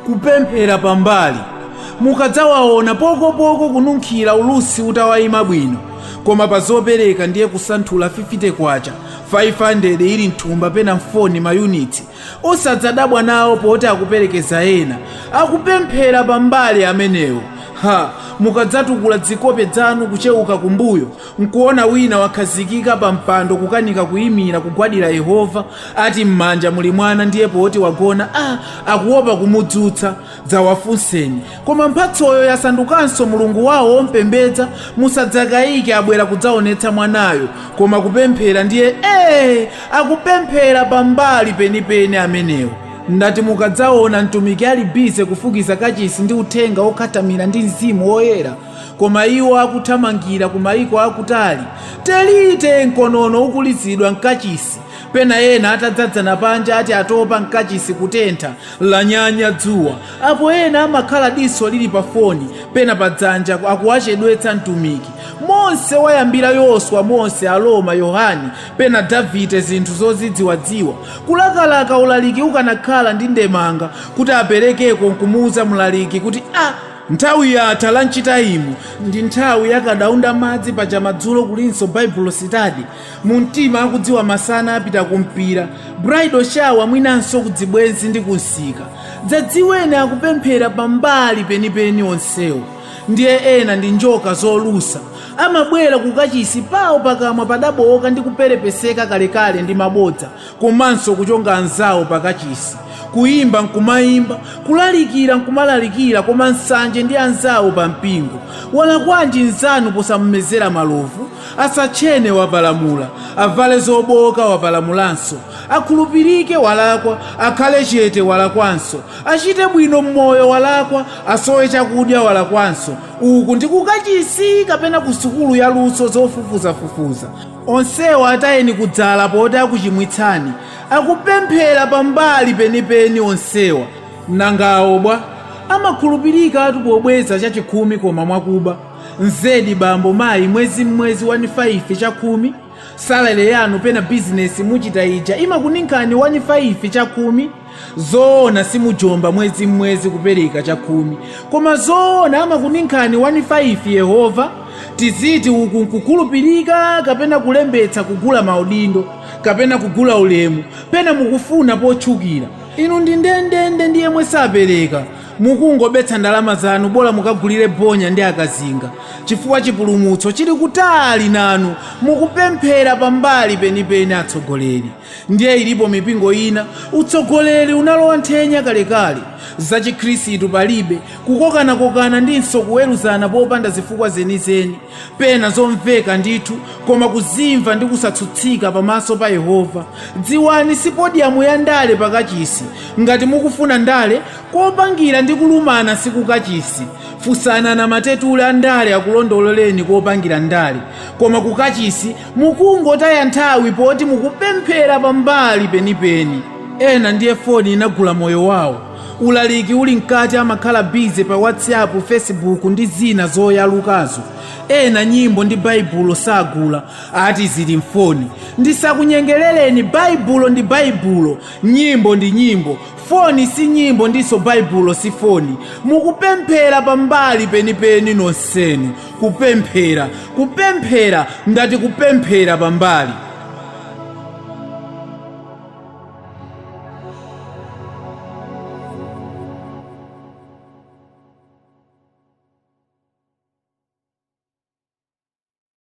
Kupemphera pambali. Mukadzawaona pokopoko kununkhira ulusi utawayima bwino, koma pa zopereka ndiye kusanthula 50 kwacha, 500 ili mthumba pena mfoni mayunitsi. Osadzadabwa nawo poti akuperekeza ena. Akupemphera pambali amenewo. Ha, mukadzatukula dzikope dzanu kucheuka kumbuyo nkuona wina wakhazikika pa mpando kukanika kuyimira kugwadira Yehova, ati m'manja muli mwana ndiye poti wagona, akuopa kumudzutsa. Dzawafunseni. Koma mphatsoyo yasandukanso mulungu wawo wompembedza. Musadzakayike abwera kudzaonetsa mwanayo, koma kupemphera ndiye akupemphera pambali penipeni amenewo. Ndati mukadzaona mtumiki ali bize kufukiza kachisi ndi uthenga wokhatamira ndi mzimu woyera, koma iwo akuthamangira ku mayiko akutali, telite mkonono ukulizidwa mkachisi, pena ena atadzadzana panja ati atopa mkachisi kutentha lanyanya dzuwa. Apo ena amakhala diso lili pa foni pena pa dzanja akuwachedwetsa mtumiki. Monse wayambira Yoswa, Mose, Aroma, Yohane pena Davide, zinthu zozidziwadziwa. Kulakalaka ulaliki ukanakhala ndi ndemanga kuti aperekeko nkumuuza mlaliki kuti nthawi yatha lanchitayimu ndi nthawi yakadaunda madzi paja madzulo kulinso Bible study. Mumtima akudziwa masana apita kumpira, bridal shower, mwinanso kudzibwenzi ndi kunsika. Dzadziwene akupemphera pambali penipeni onsewo. Ndiye ena ndi njoka zolusa, amabwera kukachisi pawo pakamwa padabowoka ndi kuperepeseka kalekale ndi mabodza, komanso kuchonga anzawo pakachisi. Kuyimba nkumayimba, kulalikira nkumalalikira, koma nsanje ndi anzawo pa mpingo. Walakwanji nzanu posamumezera malovu? Asatchene wapalamula, avale zoboka wapalamulanso, akhulupirike walakwa, akhale chete walakwanso, achite bwino mmoyo walakwa, asowe chakudya walakwanso. Uku ndi kukachisi kapena ku sukulu ya luso zofufuzafufuza. Onsewa atayeni kudzala poti akuchimwitsani. Akupemphera pambali penipeni onsewa. Nangawo bwa amakhulupirika atu pobweza chachikhumi koma mwakuba. Nzedi bambo mayi mwezi mmwezi 15 chakhumi, salary yanu pena bizinesi muchita ija imakuninkhani 15 chakhumi. Zoona simujomba mwezi mmwezi kupereka chakhumi, koma zoona amakuninkhani 15 Yehova. Tiziti uku nkukhulupirika kapena kulembetsa kugula maudindo kapena kugula ulemu, pena mukufuna potchukira. Inu ndi ndendende ndi yemwe sapereka, mukungobetsa ndalama zanu bola mukagulire bonya ndi akazinga, chifukwa chipulumutso chili kutali nanu. Mukupemphera pambali penipeni atsogoleri. Ndiye ilipo mipingo ina utsogoleri unalowa nthenya kalekale, zachikhristu palibe, kukokanakokana ndinso kuweruzana popanda zifukwa zenizeni, pena zomveka ndithu, koma kuzimva ndi kusatsutsika pamaso pa Yehova. Dziwani si podiyamu ya ndale pakachisi. Ngati mukufuna ndale kopangira ndi kulumana sikukachisi. Funsana na matetule a ndale akulondololeni kopangira ndale, koma kukachisi mukungotaya nthawi poti mukupemphera pambali penipeni. Ena ndiye foni inagula moyo wawo. Ulaliki uli mkati amakhala bize pa WhatsApp, Facebook ndi zina zoyalukazo. Ena nyimbo ndi Baibulo sagula, ati zili mfoni. Ndisakunyengerereni, Baibulo ndi Baibulo, nyimbo ndi nyimbo, foni si nyimbo ndiso Baibulo si foni. Mukupemphera pambali penipeni nonsenu. Kupemphera, kupemphera, ndati kupemphera pambali.